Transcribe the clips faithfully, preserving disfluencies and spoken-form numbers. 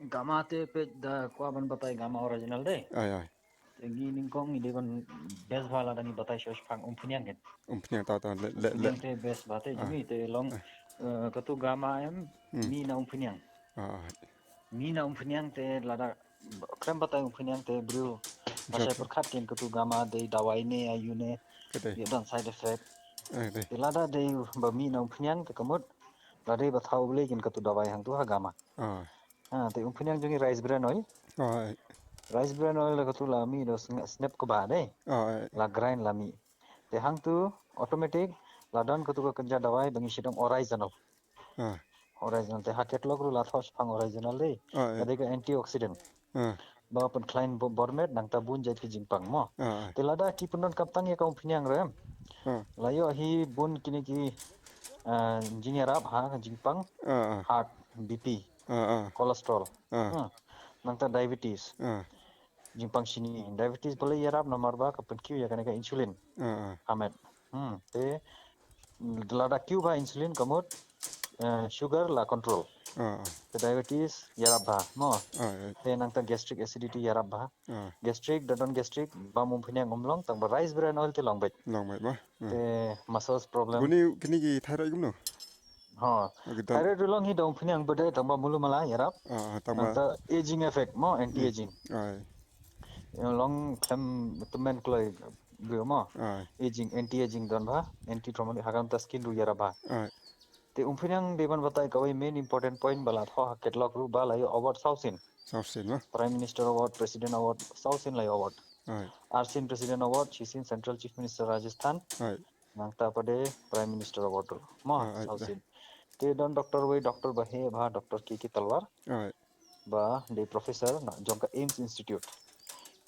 Gamma te peit da kwah ban batai gamma original de. Ai ai. Te ngi nyngkong ngi dei ban best bha lada ngi batai shuh shaphang umphniang ket. Umphniang ta ta le le le. Umphniang te best bha te jingmi te long, eh, katu gamma em, hmm, mih na umphniang. Ah. Mih na umphniang te lada khlem batai umphniang te briew ba shai pyrkhat kin katu gamma dei dawai ne aïu ne. Ka dei. Ïa don side effect. Eh, dei. Te lada dei ba mih na umphniang te ka mut lada dei ba thaw U Blei kin katu dawai hangtu ha gamma. Ah. Ha, te umphniang jong ngi rice bran oil. Ai. Rice bran oil la katu la mih da snep kaba dei. Ai. La grind la mih. Te hangtu automatic la don katu ka kynja dawai ba ngi shait ong original. Ah. Original te ha catalog ruh la thoh shaphang original dei. Ai. Ka dei ka antioxidant. Ah. Ba pynkhlaiñ bor met nangta bun jait ki jingpang mo. Ah. Te lada ki pyndonkam tang ïa ka umphniang ruh em. Ah. La ïoh hi bun kine ki, ah, jingïarap ha ka jingpang. Ah. Heart, B P. Ah, ah. Cholesterol. Ah. Hmm. Nangta diabetes. Ah. Jingpang shini. Diabetes balei ïarap namar ba ka pynkiew ïa kane ka insulin. Ah, ah. Ha met. Hmm. Te lada kiew bha insulin ka mut, eh, sugar la control. Ah, ah. Te diabetes ïarap bha. Mo. Ah, ah. Te nangta gastric acidity ïarap bha. Ah. Gastric, da don gastric, bam umphniang um long, tang ba rice bran oil te long beit. Long beit mo. Ah. Te muscles problem. Kine kine ki thyroid kumno? Ha. Thyroid ruh long hi da umphniang bad tang ba mulu mala ïarap. Ah, tang ba. Nangta aging effect mo, anti aging. Hmm. Ai. Long khlem tymmen kloi briew mo. Ai. Aging, anti aging don bha, anti traumatic ha kata skin ruh ïarap bha. Ai. Te umphniang dei ban batai kawei main important point ba la thoh ha catalog ruh ba la ïoh award saw sien. Saw sien mo. Prime Minister Award, President Award, saw sien la ïoh award. Ai. Ar sien President Award, shi sien Central Chief Minister Rajasthan. Ai. Nangta pat de Prime Minister Award ruh. Mo, ah, ai, saw sien. Te don doctor wei, doctor ba heh bha, Doctor K K Talwar. Ai. Ba dei professor na jong ka AIIMS Institute.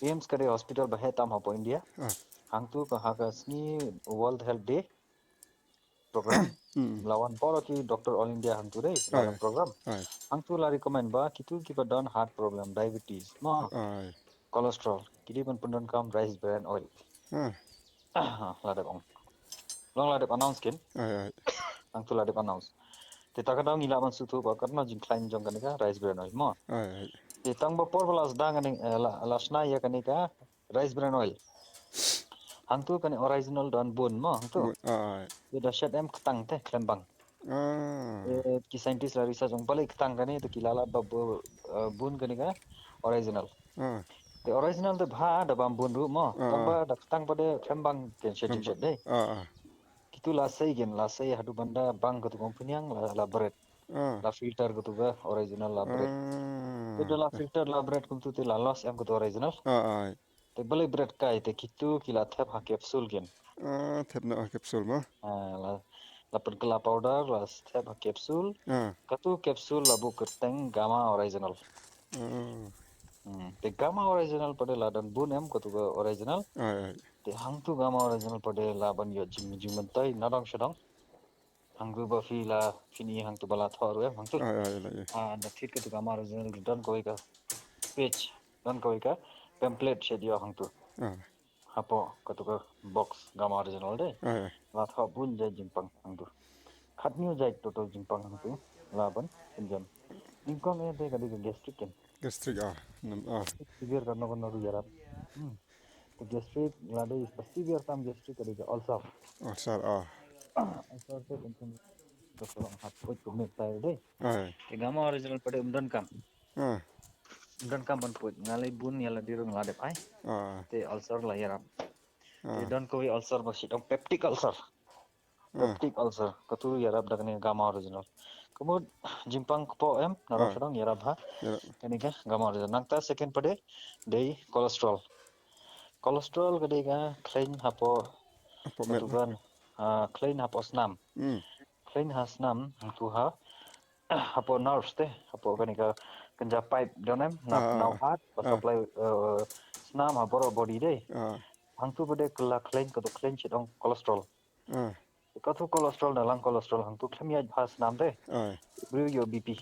AIIMS ka dei hospital ba heh tam hapoh India. Ah. Hangtu ka ha ka sngi World Health Day program. Hmm. La wan baroh ki doctor all India hangtu dei. Ai. La program. Ai. Hangtu la recommend ba kitu kiba don heart problem, diabetes. Mo. Ai. Cholesterol. Ki dei ban pyndonkam rice bran oil. Ah. Ah, la dep ong. Long la dep announce kin. Ai, ai. Hangtu la dep announce. Te ta ka daw ngi lah ban sngewthuh ba katno jingkhlaiñ jong kane ka rice bran oil mo. Ai, ai. Te tang ba por ba la sdang kane, eh, la, la shna ïa kane ka rice bran oil. Hangtu kane original don bun mo hangtu. Bun, ai. Te da shet em ktang te khlem bang. Ah. Eh, ki scientist la research ong balei ktang kane te ki la lap ba bu-, eh, bun kane ka original. Ah. Te original te bha da bam bun ruh mo. Ah. Tang ba da ktang pat de khlem bang ken shet jingshet dei. Ah, ah. Kitu la sei ken, la sei haduh ban da bang katu ka umphniang la, la bret. Ah. La filter katu ka original la bret. Ah. Te da la filter la bret kumtu te la loss em katu original. Ah, ah. Te balei bret kai te kitu ki la thep ha capsule ken. Ah, thep noh ha capsule mo. Ah, la, la pynkylla powder, la thep ha capsule. Ah. Katu capsule la buh kyrteng Gamma Original. Ah. Hmm, te Gamma Original pat de la don bun em katu ka original. Ah, ah. Te hangtu Gamma Original pat de la ban ïoh jing, jingmyntoi nadong shadong. Hangtu ba phi la, phin i hangtu ba la thoh ruh em hangtu. Ah, ah, ah, ah. Ah, da thied katu Gamma Original don kawei ka page, don kawei ka pamphlet shet ïoh hangtu. Ah. Hapoh katu ka box Gamma Original dei. Ah, ah. La thoh bun jait jingpang hangtu. Khatñiew jait total jingpang hangtu. La ban pynjem. Nyngkong eh dei ka dei ka gastric ken. Gastric ah. Nam ah. Severe kano kano ruh ïarap. Hmm. Te gastric, la dei ba severe tam gastric ka dei ka ulcer. Ulcer, ah. Ulcer te kum kum ka long hap poi kum ne tai dei. Ah. Te Gamma Original pat de um donkam. Ah. Um donkam ban poi, nga lei bun ïa lade ruh nga la dep ai. Ah. Te ulcer la ïarap. Ah. Te don kawei ulcer ba shit ong peptic ulcer. Ah. Peptic ulcer, katu ïarap da kane Gamma Original. Ka mut jingpang kpoh em, nadong shadong ïarap ha. Ïarap. Kane ka Gamma Original. Nangta second pat de dei cholesterol. Cholesterol ka dei ka khlaiñ hapoh, hapoh met. Katu kan, ah, khlaiñ hapoh snam. Hmm. Khlaiñ ha snam, hangtu ha, hapoh nerves te, hapoh kane ka kynja pipe don em, na, ah, na heart, ba supply, eh, snam ha baroh body dei. Ah. Hangtu pat de ka la khlaiñ, katu khlaiñ shit ong cholesterol. Ah. Katu cholesterol na lang cholesterol hangtu khlem ïaid bha snam te. Ai. Briew ïoh B P.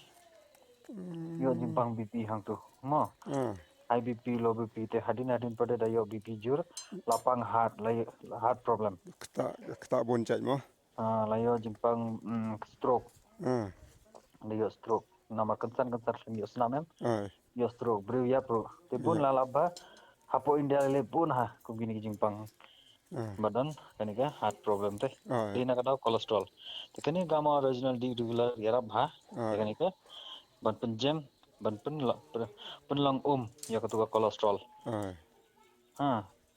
Hmm. Ïoh jingpang B P hangtu. Mo. Ah. High B P, low B P te hadien hadien pat de da ïoh B P jur. La pang heart, la ïoh heart problem. Kata, kata bun jait mo. Ah, la ïoh jingpang, mm, stroke. Ah. La ïoh stroke. namar kynsan kynsan khlem ïoh snam em. Ai. Ïoh stroke, briew ïap ruh. Te bun la lap ba hapoh India lei bun ha kum kine ki jingpang. Ah. Ba don kane ka heart problem te. Ah. Te na ka daw cholesterol. Te kane Gamma Original D regular ïarap bha. Ah. Te kane ka ban pynjem, ban pynlo-, pyn-, pynlong um ïa katu ka cholesterol. Ah. Ha,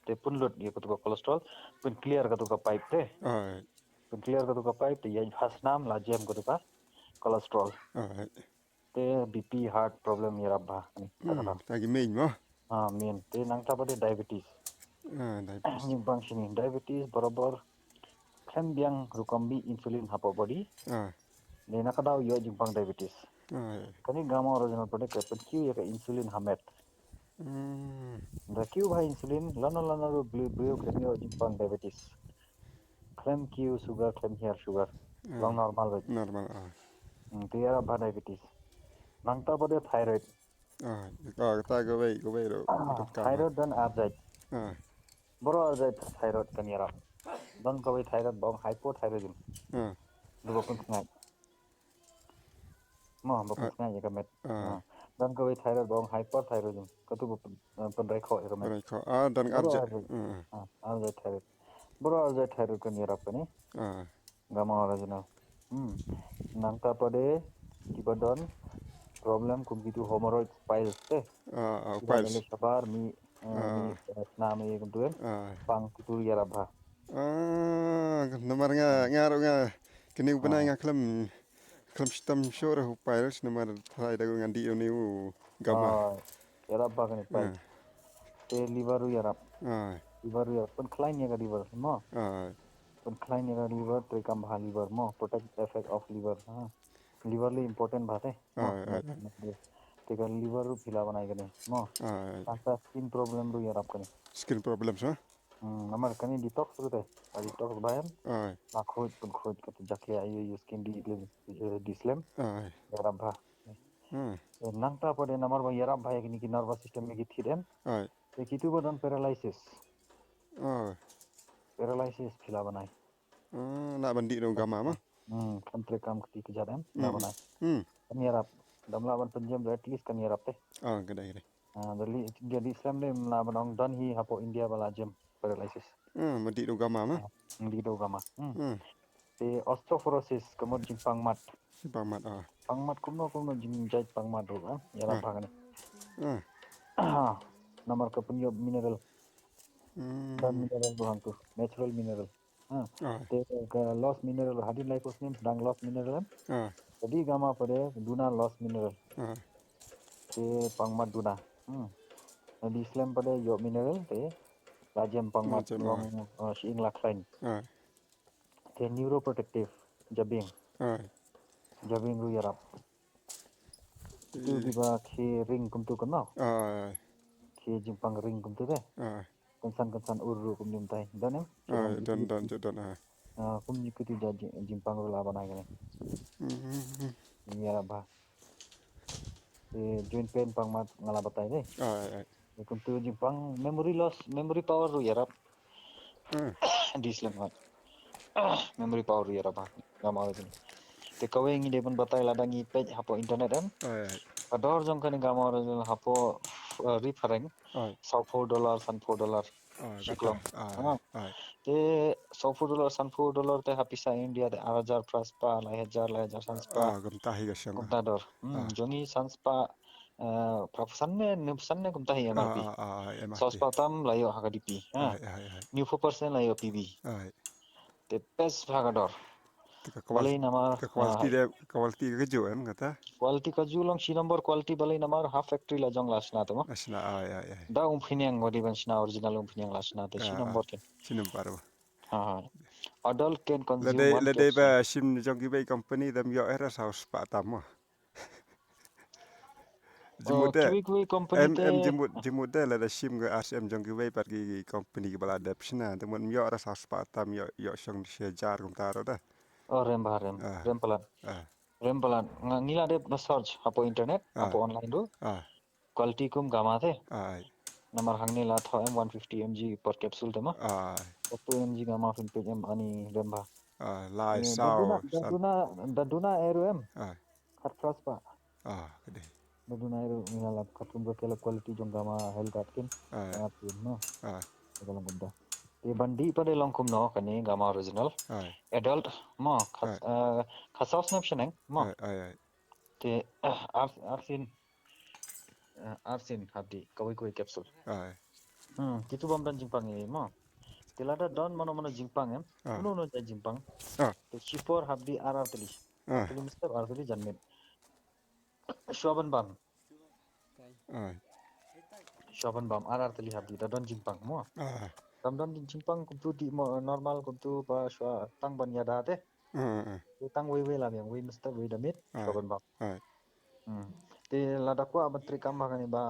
te pynlut ïa katu ka cholesterol, pynclear katu ka pipe te. Ah. Pynclear katu ka pipe te ïa bha snam la jem katu ka cholesterol. Ah. Te B P, heart problem ïarap bha. Hmm, ta ki main mo. Ah, main. Te nangta pat de diabetes. Ah, diabetes. Jingpang shini, diabetes barabor khlem biang rukom bih insulin hapoh body. Ah. Te na ka daw ïoh jingpang diabetes. Ah. Kane Gamma Original pat de ka pynkiew ïa ka insulin ha met. Hmm. Da kiew bha insulin, lano lano ruh briew, briew khlem ïoh jingpang diabetes. Khlem kiew sugar, khlem hiar sugar. Ah. Long normal beit. Normal, ah. Hmm, te ïarap bha diabetes. Nangta pat de thyroid. Ah, ka, kata kawei, kawei ruh. Ah, thyroid don arjait. Ah. Baroh arjait thyroid kan ïarap. Don kawei thyroid ba ong hypothyroidism. Ah. Ba pynkhngaiñ. Mo, ba pynkhngaiñ ïa ka met. Ah. Ah. Don kawei thyroid ba ong hyperthyroidism. Katu ba pyn-, eh, pynraikhoh ïa ka met. Pynraikhoh. Ah, don arjait. Baroh arjait. Ah, arjait thyroid. Baroh arjait thyroid kan ïarap kane. Ah. Gamma Original. Hmm. Nangta pat de kiba don problem kum kitu hemorrhoid, piles te. Ah, ah, kiba piles. Naleh shabar mi, eh, mi, eh, snam ïa kumtu em. Ah. Pang kitu ïarap bha. Ah, namar nga, nga ruh nga kine u bnai nga khlem, khlem shitom shuh ruh u piles namar trai da ngan dih une u Gamma. Ah, ïarap bha kane piles. Ah. Te liver ruh ïarap. Ah. Liver ruh ïarap. Pynkhlaiñ ïa ka liver mo. Ah. Pynkhlaiñ ïa ka liver, treikam bha liver mo. Protect effect of liver. Ha. Liver lei important bha te. Mo. Ah, ah, ah. Te ka liver ruh phi lah ban ai kane. Mo. Ah, ah. Nangta skin problem ruh ïarap kane. Skin problems, ha? Hmm, namar kane detox ruh te. Ka detox bha em. Ah. La khuid, pynkhuid, kata jakhlia ïa u skin di, di, eh, di slem. Ah. Ïarap bha. Hmm. Eh, nangta pat de namar ba ïarap bha ïa kine ki nervous system ïa ki thied em. Ah. Te kitu ba don paralysis. Ah. Paralysis phi lah ban ai. Ah, lah ban dih da u Gamma mo. Hmm, kan treikam kti kjat em, lah ban ai. Hmm. Kan ïarap. Dam lah ban pynjem, at least kan ïarap te. Ah, ka dei, ka dei. Ah, da leh, da leh slem de, lah ban ong don hi hapoh India ba la jem paralysis. Hmm, ban dih da u Gamma mo. Ah, dih da u Gamma. Hmm. Hmm. Te osteoporosis, ka mut jingpang mat. Jingpang mat, ah. Pang mat kumno kumno jingjait pang mat ruh, ah. Ïarap bha kane. Ah. Namar ka pynïoh mineral. Hmm. Don mineral ruh hangtu, natural mineral. Ah. Ah. Te ka lost mineral, hadien laiphew snem sdang lost mineral em. Ah. Te dih Gamma pat de duna lost mineral. Ah. Te pang mat duna. Hmm. Dih slem pat de ïoh mineral te la jem pang mat. La jem, ah. Long, ah, shyieng la khlaiñ. Ah. Te neuroprotective, jabieng. Ai. Jabieng ruh ïarap. Itu kiba khie ring kumtu kan mo. Ai. Khie jingpang ring kumtu te. Ai. Kynsan kynsan ur ruh kumne mynta. Don em? Ai, don, don, don, ai. Ah, kumne kitu jingpang ruh lah ban ai kane. Hmm. Ïarap bha. Eh, joint pain pang mat nga la batai te. Ai, ai. Kumtu jingpang memory loss, memory power ruh ïarap. Hmm. Dih slem hoi. Memory power ruh ïarap bha. Gamma Original. Te kawei ngi dei ban batai lada ngi peit hapoh internet em. Ai, ai. Ka dor jong kane Gamma Original hapoh, eh, ri phareng. Ai. Sawphew dollar, sanphew dollar. Ah, shi klong. Ah, ah. Te sawphew dollar, sanphew dollar te ha pisa India te ar hajar phra spah, lai hajar, lai hajar san spah. Ah, kumta hi ka shong. Kumta dor. Hmm, ah. Jong ngi san spah, eh, phra phew san ne, hynñiew phew san ne kumta hi M R P. Ah, ah, ah, M R P. Saw spah tam la ïoh ha ka D P. Ah. Ai, ai, ai. Hynñiew phew percent la ïoh P B. Ai. Te best bha ka dor. Te ka qual-, balei namar, ka quality, ah, de, quality ka ju em kata? Quality ka ju long shi number quality balei namar ha factory la jong la shna te mo. La shna, ai, ai, ai. Da Umphniang wa dei ban shna original Umphniang la shna te shi number te. Shi number wa. Ha, ha. Adult can consume one capsule. Lada, lada ba shim jong kiwei company dam ïoh era saw spah tam mo. Jingmut de. Kiwei kiwei company em, te em jingmut, jingmut de lada shim ka R C M jong kiwei pat ki company kiba la dep shna. Te mut ym ïoh ra saw spah tam ïoh, ïoh shong shi hajar kumta ruh de. Oh, rem bha rem. Ah. Rem palat. Ah. Rem palat. Nga ngi la dep ba search hapoh internet, ah, hapoh online ruh. Ah. Quality kum Gamma te. Ai. Namar hangne la thoh em one fifty M G per capsule te mo. Ai. One fifty M G Gamma phin peit em ani rem bha. Ah, lai saw. Da duna, da duna, da duna eru em. Ai. Khatphra spah. Ah, ka dei. Ba duna ruh ngi la lap katkum ba ka la quality jong Gamma Health Guard kin. Ai. Nga pun no. Ai. Ka long kumta. Te ban dih pat de long kumno kane Gamma Original. Ai. Adult mo khat, Ai. eh, khat saw snem shaneng mo. Ai, ai, ai. Te, eh, ar, ar sien, eh, ar sien hap dih kawei kawei capsule. Ai. Hmm, kitu bym don jingpang ei mo. Te lada don mano mano jingpang em. Ah. Mano mano jait jingpang. Ah. Te shipor hap dih ar ar tylli. Ah. Ar tylli mynstep ar tylli janmiet. Shuwa ban bam. Ai. Shuwa ban bam ar ar tylli hap dih da don jingpang mo. Ah. Kam don jingpang kumtu dih mo normal kumtu ba shuwa tang ban ïada te. Ah, ah. Te tang wei wei la biang wei mynstep wei da miet. Ai. Shuwa ban bam. Ai. Hmm. Te lada kwah ban trei kam ba kane ba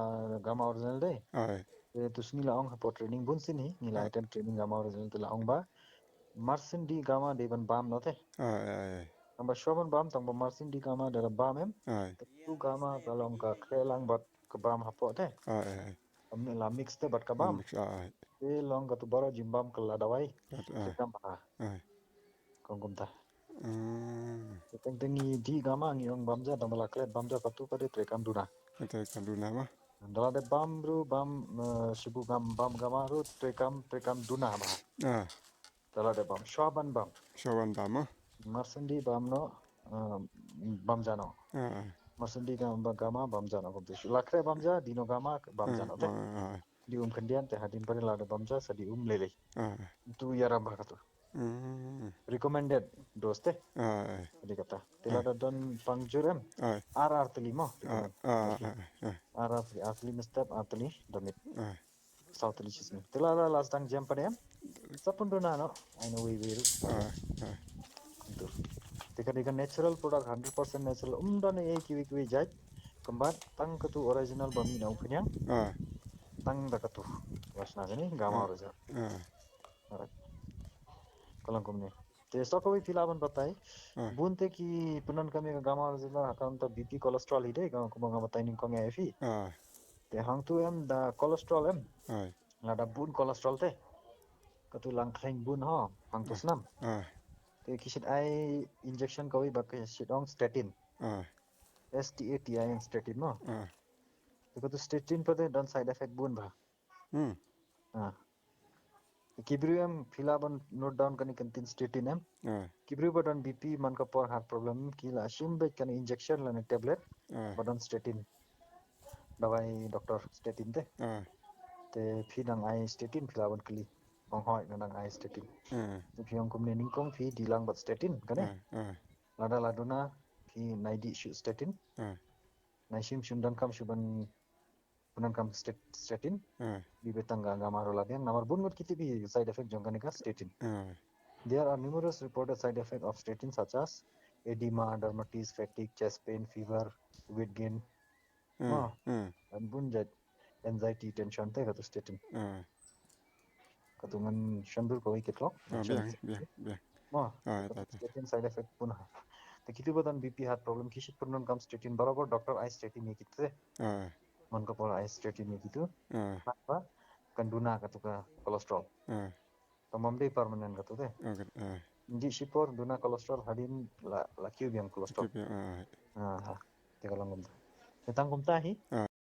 Gamma Original de. Ai. Te tu sngi la ong hapoh training bun sien hi ngi la Ai. Attend training Gamma Original te la ong ba. Marsien dih Gamma dei ban bam no te. Ai, ai, ai. Tang ba shuwa ban bam tang ba marsien dih Gamma da bam em. Ai. Te tu Gamma ka long ka khreh lang bad ka bam hapoh te. Ai, ai, ai. Am ne la mix te bad ka bam. Mix, ai, ai. Te long katu baroh jingbam ka la dawai. Kat, ai. Te kam ba. Ai. Kong kumta. Hmm. Te teng teng ngi dih Gamma ngi ong bam ja tang ba la klet bam ja katu ka dei trei kam duna. Trei kam duna ma. Da la dep bam ruh bam, eh, shu bam, bam Gamma ruh trei kam, trei kam duna ma. Ah. Da la dep bam shuwa ban bam. Shuwa ban bam ma. Marsien dih bam no, eh, bam ja no. Ah, ah. Marsien dih Gamma, Gamma bam ja no kumta. Shu la khreh bam ja dih no Gamma bam ja no te. Ah, ah, ah. Dih um khyndiat te hadien pat de la dep bam ja sa dih um lei lei. Ah. Tu ïaram ba katu. Hmm. Recommended dose te. Ai. Dei kata. Te Ai. Lada don pang jur em. Ai. Ar ar tylli mo. Ai, recommend. Ai, ai, ai. Ar ar tylli, ar tylli mynstep, ar tylli da miet. Ai. Saw tylli shisien. Te lada la sdang jem pat em. Sa pynduna no. Ai no wei wei ruh. Ai, ai. Kumtu. Te ka dei ka natural product, hundred percent natural. Um don ei kiwei kiwei jait. Kumba tang katu original ba mih na u khñiang. Ai. Tang da katu. Wasna kane Gamma Ai. Original. Ai. Alright. Ka long kumne. Te sa kawei phi lah ban batai. Ah. Bun te ki pyndonkam ïa ka Gamma Original ha ka bynta B P cholesterol hi de, ka kumba nga batai nyngkong ïa phi. Ah. Te hangtu em da cholesterol em. Ai. Lada bun cholesterol te. Katu lang khlaiñ bun ho, hangtu Ah. snam. Ah. Te ki shait ai injection kawei ba ki shait ong statin. Ah. S T A T I N statin mo. Ah. Te katu statin pat te don side effect bun ba. Hmm. Ah. Ki briew em phi lah ban note down kane ka ktien statin em. Ah. Ki briew ba don B P man ka por heart problem ki la shim beit kane injection lane tablet Ah. ba don statin. Dawai doctor statin te. Ah. Te phi dang ai statin phi lah ban kylli. Ong hooid nga dang ai statin. Ah. Te phi ong kumne nyngkong phi dih lang bad statin kane. Ah. Ah. Lada la duna phi nai dih shuh statin. Ah. Nai shim shun donkam shuh ban pyndonkam stat-, statin. Ah. Dei beit tang ka Gamma ruh la biang namar bun ngut ki tip hi side effect jong kane ka statin. Ah. There are numerous reported side effects of statin such as edema, dermatitis, fatigue, chest pain, fever, weight gain. Ah. Ah. Ah. An bun jait anxiety, tension te katu statin. Ah. Katu ngan shon dur kawei ki tlok. Ah, biang, biang, biang. Mo, Ah, katu ta, ta. Statin side effect bun ha. Te kitu ba don B P heart problem ki shait pyndonkam statin barabor doctor ai statin ïa kitu te. Ah. Man ka por ai statin ïa kitu. Ah. Haba kan duna katu ka cholesterol. Ah. Tang bym dei permanent katu te. Ah, kat, ah. Dih shipor duna cholesterol hadien la, la kiew biang cholesterol. Kiew biang, ah. Ah, ha. Te ka long kumta. Te tang kumta hi. Ah.